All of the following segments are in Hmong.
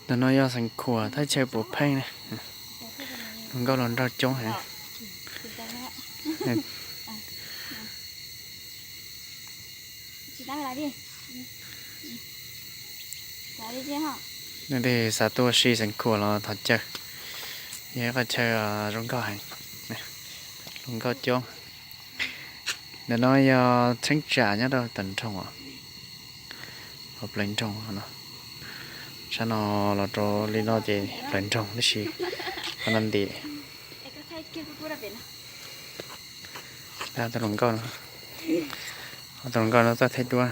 Ntawm no yog Xeev Khuam thaj chaw puav pheej na. Hluas nkauj hluas nraug coob heev. Nws xav tuaj ua si Xeev Khuam los thov caw. Yog ib qhov chaw zoo nkauj heev, hluas nkauj coob. Ntawm no yog cheeb tsam nyob rau tom nroog os, hauv plawv nroog no. Sab no los rau li no ces plawv nroog tab sis qhov no ntim. Tab tus hluas nkauj no, tus hluas nkauj no tuaj thaij duab.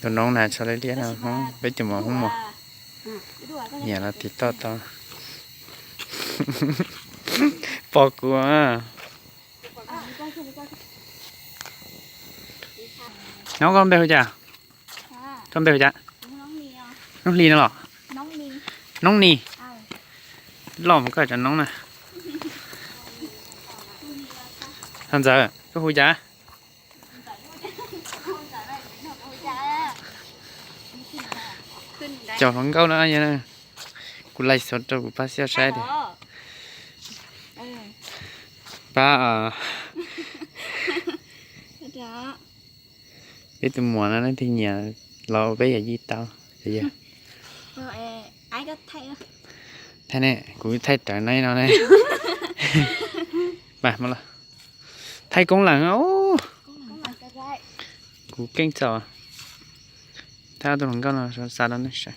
Tus noob na tsho liab liab no Hmoob, peb cov mos Hmoob mos. Nyiam los tiv toj tau. Pom kuv. Noob, koj npe hu cas? Koj npe hu cas? Noob Hli no los? Noob Ni. Loj mas koj cov noob na. Hos Ntxawm, koj hu cas? Cov hluas nkauj no, kuv laij xov rau kuv pab xiab saib tias. Pab, peb tus muam no leej twg nyiam los ua peb yawm yij tau. Thaij ne, kuv thaij rawv neb no ne. Thaij koob lees, kuv keej txaus. Thaij ob tug hluas nkauj no xa rau nej saib.